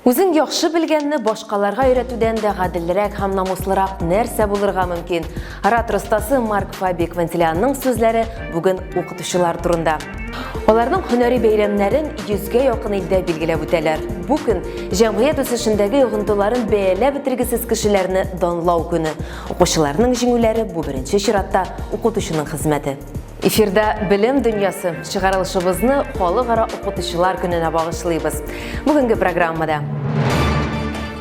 Үзең яхшы белгәнне башкаларга өйрәтүдән дә гаделрәк һәм намуслырак нәрсә булырга мөмкин? Оратор остасы Марк Фаби Квантилианның сүзләре бүген укытучылар турында. Аларның һөнәри бәйрәмнәрен йөзгә якын илдә билгеләп үтәләр. Бу көн җәмгыять үсешендәге йогынтыларын бәяләп бетергесез кешеләрне данлау көне. Укучыларның җиңүләре бу беренче чиратта укытучының хезмәте. Эфирда Белем дөньясы чыгарылышыбызны Халыкара укытучылар көненә багышлыйбыз. Бүгенге программада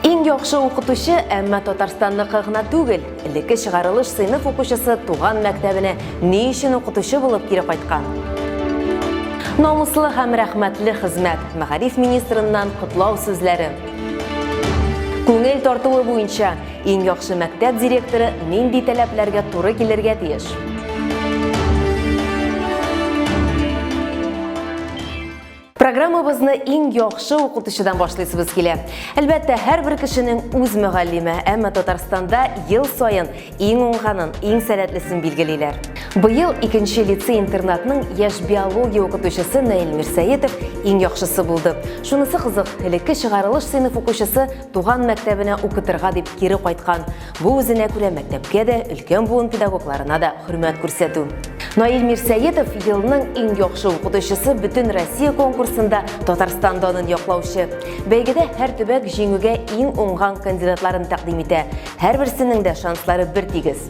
Иң яхшы укытучы, әмма Татарстанныкы гына түгел. Элекке чыгарылыш сыйныф укучысы туган мәктәбенә ни өчен укытучы булып кире кайткан? Намуслы һәм рәхмәтле хезмәт. Мәгариф министрыннан котлау сүзләре. Күңел тартуы буенча Иң яхшы мәктәп директоры нинди таләпләргә туры килергә тиеш? Программабызны иң яхшы укытучыдан башлыйсыбыз килә. Әлбәттә, һәрбер кешенең үз мөгаллиме, әмма Татарстанда ел саен иң уңганын, иң сәләтлесен билгелиләр. Быел икенче лицей-интернатның яшь биология укытучысы Наил Мирсәетов иң яхшысы булды. Шунысы кызык, элекке чыгарылыш сыйныф укучысы Туган мәктәбенә укытырга дип кире кайткан. Бу үзенә күрә мәктәпкә дә, өлкән буын педагогларына да хөрмәт күрсәтү. Наил Мирсәетов елның иң яхшы укытучысы бөтен Россия конкурсында Татарстан данын яклаучы. Бәйгедә һәр төбәк җиңүгә иң уңган кандидатларын тәкъдим итә. Һәрберсенең дә шанслары бер тигез.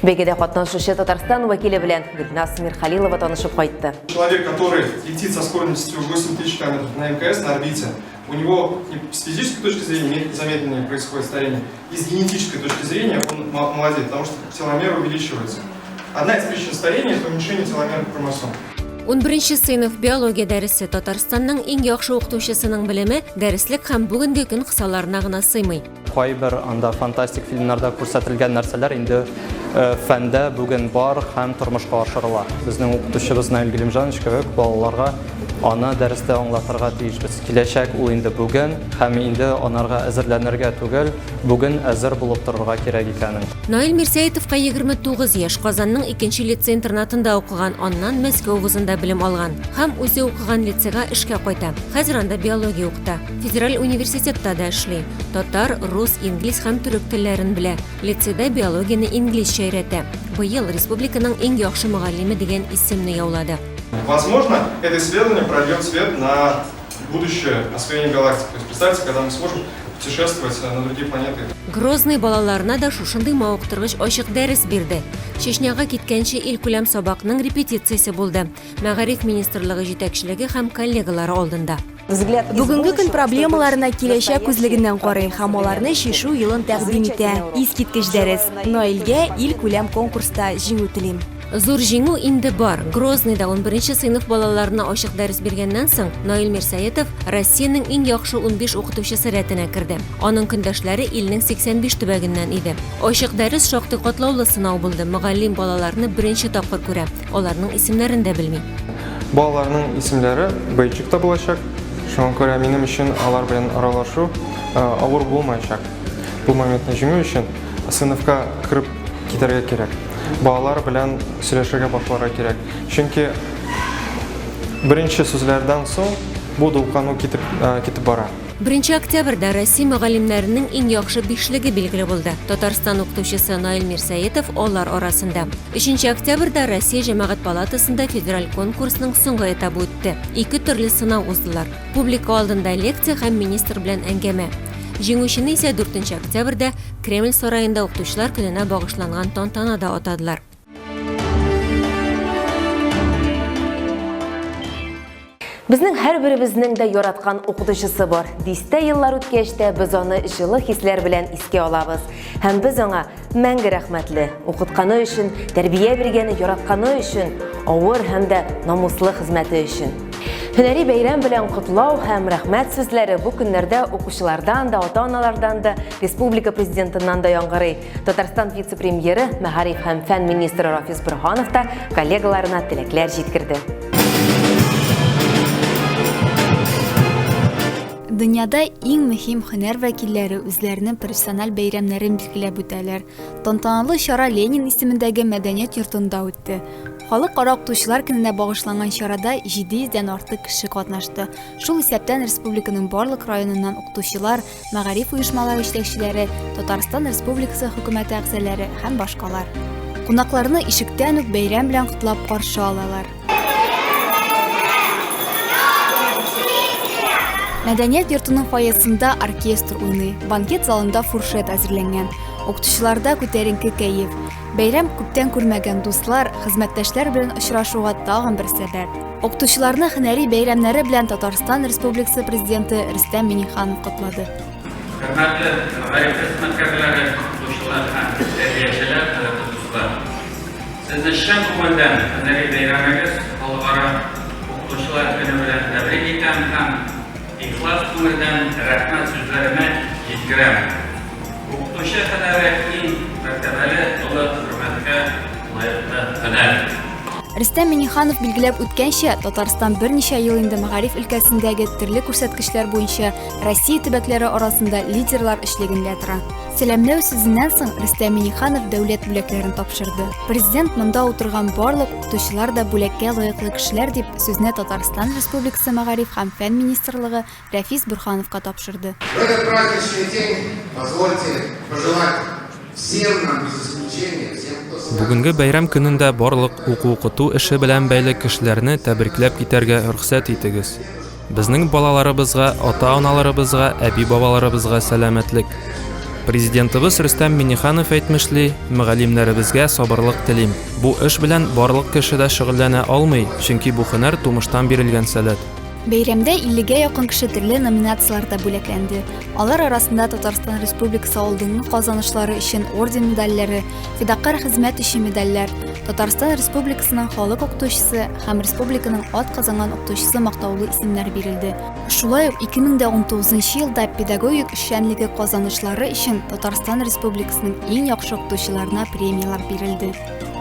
Бәйгедә катнашучы Татарстан вәкиле белән Гөлназ Мирхалилова танышып кайтты. Человек, который летит со скоростью 8000 км на МКС на орбите, у него с физической точки зрения замедленнее происходит старение, и с генетической точки зрения он молодеет, потому что теломеры увеличиваются. Одна из причин старения – это уменьшение теломерных хромосом. 11 сыйныф биология дәресе Татарстанның иң яхшы укытучысының белеме дәреслек һәм бүгенге көн кысаларына гына сыймый. Кайбер анда фантастик фильмнарда күрсәтелгән нәрсәләр инде э, фәндә бүген бар һәм тормышка ашырыла. Безнең укытучыбыз Наил Гилимҗанович кебек балаларга аны дәрестә аңлатырга тиешбез. Киләчәк ул инде бүген һәм инде анарга әзерләнергә түгел, бүген әзер булып торырга кирәк икәнен. Наил Мирсәетовка 29 яшь, Казанның икенче лицей-интернатында укыган, аннан Мәскәү вузында белем алган һәм үзе укыган лицейга эшкә кайта. Хәзер анда биология укыта. Федераль университетта да эшли. Татар, рус, инглиз һәм төрек телләрен белә. Лицейда биологияне инглизчә өйрәтә. Быел республиканың иң яхшы мөгаллиме дигән исемне яулады. Возможно, это исследование прольет свет на будущее освоение галактик. То есть представьте, когда мы сможем путешествовать на другие планеты. Грозный балаларына да шушындый мавыктыргыч ачык дәрес бирде. Чечняга киткәнче илкүләм сабакның репетициясе булды. Мәгариф министрлыгы җитәкчелеге һәм коллегалары алдында. Бүгенге көн проблемаларына киләчәк күзлегеннән карый һәм аларны чишү юлын тәкъдим итә. Искиткеч дәрес. Наилгә илкүләм конкурста җиңү телим. Зур җиңү инде бар. Грозныйда унберенче сыйныф балаларына ачык дәрес биргәннән соң, Наил Мирсәетов Россиянең иң яхшы 15 укытучысы рәтенә керде. Аның көндәшләре илнең 85 төбәгеннән иде. Ачык дәрес шактый катлаулы сынау булды, мөгаллим балаларны беренче тапкыр күрә. Аларның исемнәрен дә белми. Балаларның исемнәре бейджикта булачак, шуңа күрә минем өчен алар белән аралашу авыр булмаячак. Бу моментны җиңү өчен сыйныфка кереп китәргә кирәк. Балалар белән сөйләшергә башларга кирәк. Чөнки беренче сүзләрдән соң бу дулкыну китеп, китеп бара. Беренче октябрьдә Россия мөгаллимнәренең иң яхшы бишлеге билгеле булды. Татарстан укытучысы Наил Мирсәетов алар арасында. Өченче октябрьдә Россия Җәмәгать палатасында федераль конкурсның соңгы этабы үтте. Ике төрле сынау уздылар. Публика алдында лекция һәм министр белән әңгәмә. Җиңүчене исә дүртенче октябрьдә Кремль сараенда Укытучылар көненә багышланган тантанада атадылар. Безнең һәрберебезнең дә яраткан укытучысы бар. Дистә еллар үткәч тә без аны җылы хисләр белән искә алабыз. Һәм без аңа мәңге рәхмәтле. Укытканы өчен, тәрбия биргәне, яратканы өчен, авыр һәм дә намуслы хезмәте өчен. Һөнәри бәйрәм белән котлау һәм рәхмәт сүзләре бу көннәрдә укучылардан да, ата-аналардан да, республика президентыннан да яңгырый. Татарстан вице-премьеры, мәгариф һәм фән министры Рафис Борһанов та коллегаларына теләкләр җиткерде. Дөньяда иң мөһим һөнәр вәкилләре үзләренең профессиональ бәйрәмнәрен билгеләп үтәләр. Тантаналы чара Ленин исемендәге мәдәният йортында үтте. Халыкара укытучылар көненә багышланган чарада 700 дән артык кеше катнашты. Шул исәптән республиканың барлык районыннан укытучылар, мәгариф оешмалары җитәкчеләре, Татарстан Республикасы хөкүмәте әгъзалары һәм башкалар. Кунакларны ишектән үк бәйрәм белән котлап каршы алалар. Мәдәният йортының фойесында оркестр уйный, банкет залында фуршет әзерләнгән. Укытучыларда күтәренке кәеф. Бәйрәм күптән күрмәгән дуслар, хезмәттәшләр белән очрашуга тагын бер сәбәп. Укытучыларны һөнәри бәйрәмнәре белән Татарстан Республикасы Президенты Рөстәм Миңнеханов котлады. Хөрмәтле мәгариф хезмәткәрләре, укытучылар һәм тәрбиячеләр, кадерле дуслар! Сезне чын күңелдән һөнәри бәйрәмегез, Халыкара укытучылар көне белән тәбрик итәм һәм ихлас күңелдән рәхмәт сүзләремә җиткерәм. Укытучы һөнәре иң мәртәбәле, олы хөрмәткә лаеклы һөнәр. Рөстәм Миңнеханов билгеләп үткәнчә, Татарстан берничә ел инде мәгариф өлкәсендәге төрле күрсәткечләр буенча Россия төбәкләре арасында лидерлар өчлегендә тора. Сәламләү сүзеннән соң Рөстәм Миңнеханов дәүләт бүләкләрен тапшырды. Президент монда утырган барлык укытучылар да бүләккә лаеклы кешеләр дип сүзне Татарстан Республикасы Мәгариф һәм фән министрлыгы Рәфис Борһановка тапшырды. В этот праздничный день позвольте пожелать всем нам без исключения, всем, кто с нами. Бүгенге бәйрәм көнендә барлык уку-укыту эше белән бәйле кешеләрне тәбрикләп китәргә рөхсәт итегез. Безнең балаларыбызга, ата-аналарыбызга, әби-бабаларыбызга сәламәтлек. Президентыбыз Рөстәм Миңнеханов әйтмешли, мөгаллимнәребезгә сабырлык телим. Бу эш белән барлык кеше дә шөгыльләнә алмый, чөнки бу һөнәр тумыштан бирелгән сәләт. Бәйрәмдә 50 гә якын кеше төрле номинацияләрдә бүләкләнде. Алар арасында Татарстан Республикасы алдынгы казанышлары өчен орден медальләре, Фидакарь хезмәт өчен медальләр, Татарстан Республикасының халык укытучысы һәм республиканың атказанган укытучысы мактаулы исемнәр бирелде. Шулай ук 2019 елда педагогик эшчәнлеге казанышлары өчен Татарстан Республикасының иң яхшы укытучыларына премияләр бирелде.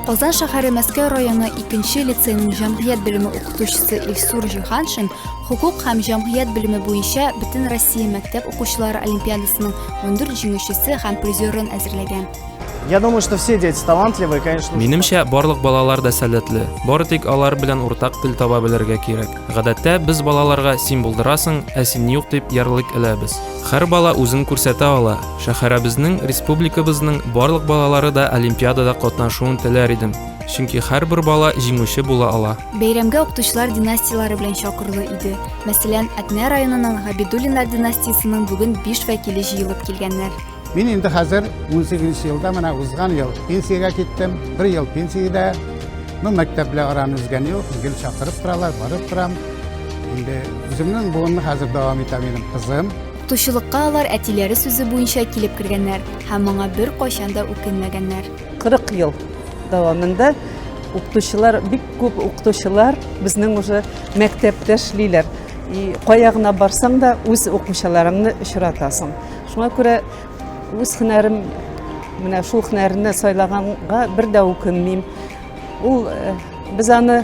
Казан шәһәре Мәскәү районы 2 лицейның җәмгыять белеме укытучысы Илсур Җиһаншин хокук һәм җәмгыять белеме буенча Бөтенроссия мәктәп укучылары олимпиадасының 14 җиңүчесе һәм призерын әзерләгән. Я думаю, что все дети талантливые, конечно. Минемчә, барлык балалар да сәләтле. Бары тик алар белән уртак тел таба белергә кирәк. Гадәттә, без балаларга син булдырасың, ә син юк дип ярлык эләбез. Һәр бала үзен күрсәтә ала. Шәһәребезнең, республикабызның барлык балалары да олимпиадада катнашуын теләр идем. Чөнки һәрбер бала җиңүче була ала. Бәйрәмгә укытучылар династияләре белән чакырулы иде. Мәсәлән, Әтнә районының Габидуллиннар династиясенең бүген биш вәкиле җыелып килгәннәр. Мин инде хәзер 18 елда менә узган ел пенсиягә киттем. Бер ел пенсиядә. Ну, мәктәп белән араны өзгән юк, гел чакырып торалар, барып торам. Инде үземнең буынны хәзер дәвам итә минем кызым. Укытучылыкка алар әтиләре сүзе буенча килеп кергәннәр һәм моңа беркайчан да үкенмәгәннәр. 40 ел дәвамында укытучылар, бик күп укытучылар безнең уже мәктәптә эшлиләр. И кая гына барсаң да, үз укучыларыңны очратасың. Шуңа күрә үз һөнәрем, менә шул һөнәрне сайлаганга бер дә үкенмим. Ул э, без аны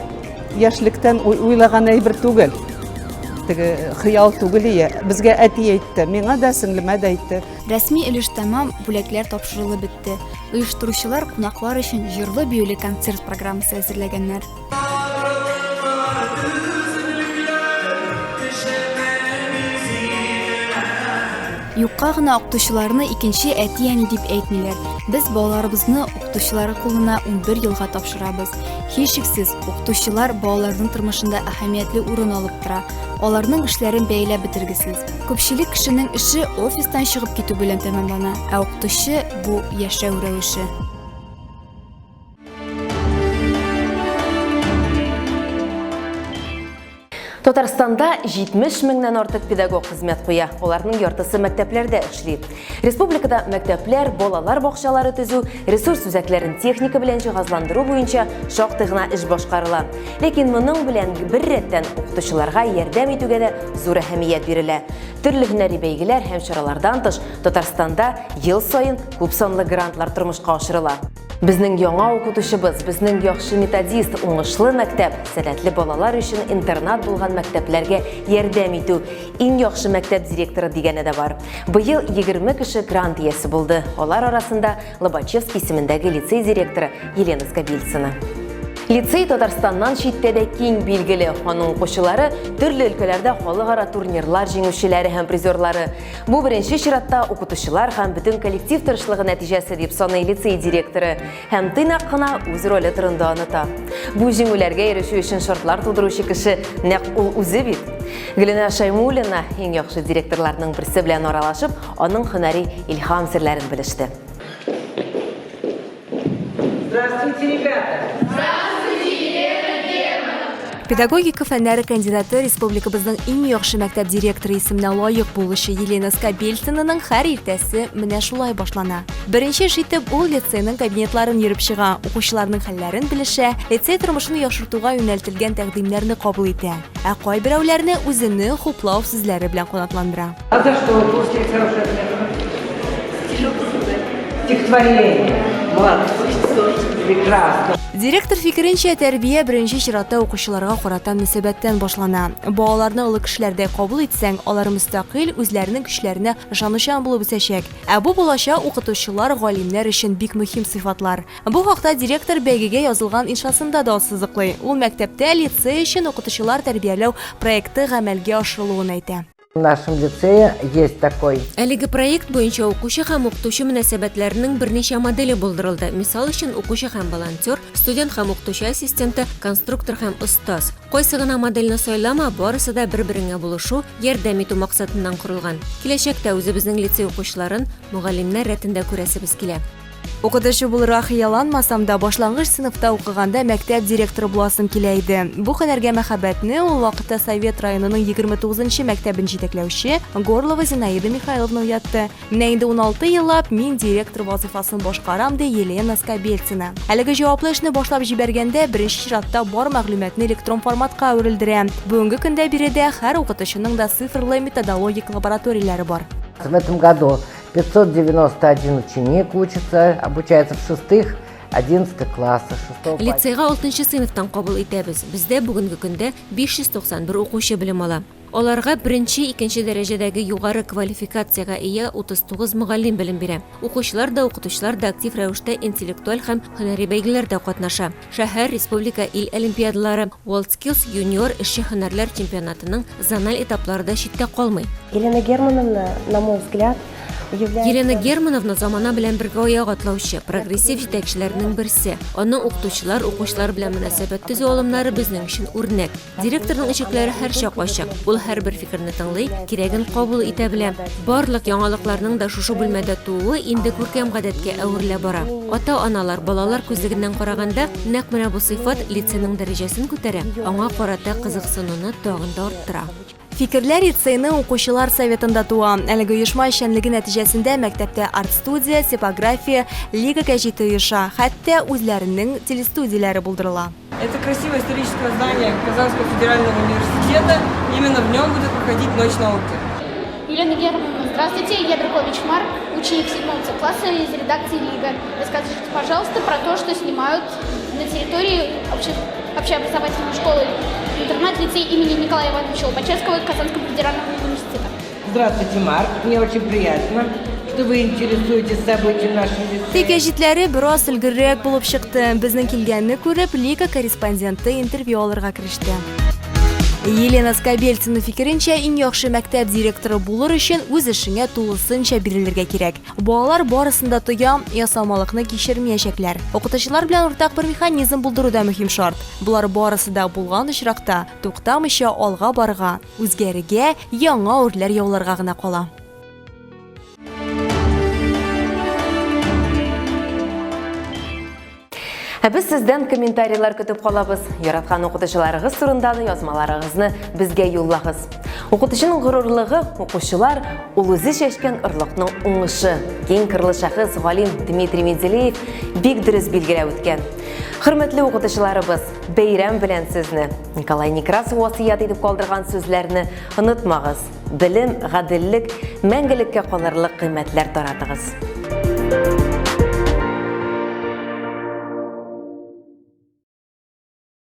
яшьлектән уйлаган әйбер түгел. Теге хыял түгел ия. Безгә әти әйтте, миңа да, сеңлемә дә әйтте. Рәсми өлеш тәмам, бүләкләр тапшырылып бетте. Оештыручылар кунаклар өчен җырлы-биюле концерт программасы әзерләгәннәр. Юкка гына укытучыларны икенче әти-әни дип әйтмиләр. Без балаларыбызны укытучылары кулына 11 елга тапшырабыз. Һичшиксез, укытучылар балаларның тормышында әһәмиятле урын алып тора. Аларның эшләрен бәяләп бетергесез. Күпчелек кешенең эше офистан чыгып китү белән тәмамлана, ә укытучы бу яшәү рәвеше. Татарстанда 70 меңнән артык педагог хезмәт куя. Аларның яртысы мәктәпләрдә эшли. Республикада мәктәпләр, балалар бакчалары төзү, ресурс үзәкләрен техника белән җиһазландыру буенча шактый гына эш башкарыла. Ләкин моның белән бер рәттән укытучыларга ярдәм итүгә дә зур әһәмият бирелә. Төрле һөнәри бәйгеләр һәм чаралардан тыш, Татарстанда ел саен күпсанлы грантлар тормышка ашырыла. Безнең яңа укытучыбыз, безнең яхшы методист, уңышлы мәктәп, сәләтле балалар өчен интернат булган мәктәпләргә ярдәм итү, иң яхшы мәктәп директоры дигәне дә бар. Быел 20 кеше грант иясе булды. Алар арасында Лобачевский исемендәге лицей директоры Елена Скобельцина. Лицей Татарстаннан читтә дә киң билгеле. Аның укучылары төрле өлкәләрдә халыкара турнирлар җиңүчеләре һәм призерлары. Бу беренче чиратта укытучылар һәм бөтен коллектив тырышлыгы нәтиҗәсе дип саный лицей директоры һәм тыйнак кына үз роле турында оныта. Бу җиңүләргә ирешү өчен шартлар тудыручы кеше нәкъ ул үзе бит. Гөлинә Шаймуллина иң яхшы директорларның берсе белән аралашып, аның һөнәри илһам серләрен белеште. Здравствуйте, ребята! Здравствуйте, Елена Германовна! Педагогика фәннәре кандидаты республикабызның иң яхшы мәктәп директоры исеменә лаек булучы Елена Скобельцинаның һәр иртәсе менә шулай башлана. Беренче эш итеп ул лицейның кабинетларын йөреп чыга, укучыларның хәлләрен белешә, лицей тормышын яхшыртуга юнәлтелгән тәкъдимнәрне кабул итә. Ә кайберәүләрне үзенең хуплау сүзләре белән канатландыра. А за что вы получили хороший ответ? Стихотворение. Молодцы. Прекрасно. Директор фикеренчә, тәрбия беренче чиратта укучыларга карата мөнәсәбәттән башлана. Балаларны олы кешеләрдәй кабул итсәң, алар мөстәкыйль, үзләренең көчләренә ышанучан булып үсәчәк. Ә бу булачак укытучылар, галимнәр өчен бик мөһим сыйфатлар. Бу хакта директор бәйгегә язылган иншасында да ассызыклый. Ул мәктәптә лицей өчен укытучылар тәрбияләү проекты гамәлгә ашырылуын әйтә. В нашем лицее есть такой. Әлеге проект буенча укучы һәм укытучы мөнәсәбәтләренең берничә моделе булдырылды. Мисал өчен, укучы һәм волонтер, студент һәм укытучы ассистенты, конструктор һәм остаз. Кайсы гына модельне сайлама, барысы да бер-береңә булышу, ярдәм итү максатыннан корылган. Киләчәктә үзебезнең лицей укучыларын мөгаллимнәр рәтендә күрәсебез килә. Укытучы булырга хыялланмасам да, башлангыч сыйныфта укыганда мәктәп директоры буласым килә иде. Бу һөнәргә мәхәббәтне ул вакытта Совет районының 29 нчы мәктәбен җитәкләүче Горлова Зинаида Михайловна уятты. Менә инде 16 еллап мин директор вазыйфасын башкарам, ди Елена Скобельцина. Әлеге җаваплы эшне башлап җибәргәндә, беренче чиратта бар мәгълүматны электрон форматка әверелдерә. Бүгенге көндә биредә һәр укытучының да цифрлы методологик лабораторияләре бар. В этом году 591 ученик учится, обучается в шестых, 11 классах. Лицейга 6 сыйныфтан кабул итәбез. Бездә бүгенге көндә 591 укучы белем ала. Аларга беренче, икенче дәрәҗәдәге югары квалификациягә ия 39 мөгаллим белем бирә. Укучылар да, укытучылар да актив рәвештә интеллектуаль һәм һөнәри бәйгеләрдә катнаша. Шәһәр, республика, ил олимпиадалары, WorldSkills юниор эшче һөнәрләр чемпионатының зональ этаплары да читтә калмый. Елена Германовна, на мой взгляд, является... Елена Германовна замана белән бергә аяк атлаучы, прогрессив җитәкчеләрнең берсе. Аның укытучылар, укучылар белән мөнәсәбәт төзү алымнары безнең өчен үрнәк. Директорның ишекләре һәрчак ачык. Ул һәрбер фикерне тыңлый, кирәген кабул итә белә. Барлык яңалыкларның да шушы бүлмәдә тууы инде күркәм гадәткә әверелә бара. Ата-аналар, балалар күзлегеннән караганда, нәкъ менә бу сыйфат лицейның дәрәҗәсен күтәрә, аңа карата кызыксынуны тагын да арттыра. Фикерләр лицейның укучылар советында туа. Әлеге оешма эшчәнлеге нәтиҗәсендә мәктәптә арт-студия, типография, лига гәҗите оеша, хәтта үзләренең телестудияләре булдырыла. Это красивое историческое здание Казанского федерального университета. Именно в нем будет проходить Ночь науки. Елена Германовна, здравствуйте. Я Беркович Марк, ученик 7 класса из редакции «Лига». Расскажите, пожалуйста, про то, что снимают на территории обще... общеобразовательной школы интернат-лицей имени Николая Ивановича Лобачевского Казанского федерального университета. Здравствуйте, Марк. Мне очень приятно, что вы интересуетесь событиями нашего лицея. Тик гәҗитләре бераз өлгеррәк булып чыкты. Безнең килгәнне күреп, Лига корреспонденты интервью алырга кереште. Елена Скобельцина фикеренчә, иң яхшы мәктәп директоры булыр өчен үз эшеңә тулысынча бирелергә кирәк. Балалар барысын да тоя, ясалмалыкны кичермиячәкләр. Укытучылар белән уртак бер механизм булдыру да мөһим шарт. Болар барысы да булган очракта, туктамыйча алга барырга, Үзгәрергә, яңа үрләр яуларга гына кала. Ә без сездән комментарийлар көтеп калабыз. Яраткан укытучыларыгыз турындагы язмаларыгызны безгә юллагыз. Укытучының горурлыгы, укучылар, ул үзе чәчкән орлыкның уңышы. Киң кырлы шәхес галим Дмитрий Менделеев бик дөрес билгеләп үткән. Хөрмәтле укытучыларыбыз, бәйрәм белән сезне! Николай Некрасов васыять итеп калдырган сүзләрне онытмагыз. Белем, гаделлек, мәңгелеккә калырлык кыйммәтләр таратыгыз.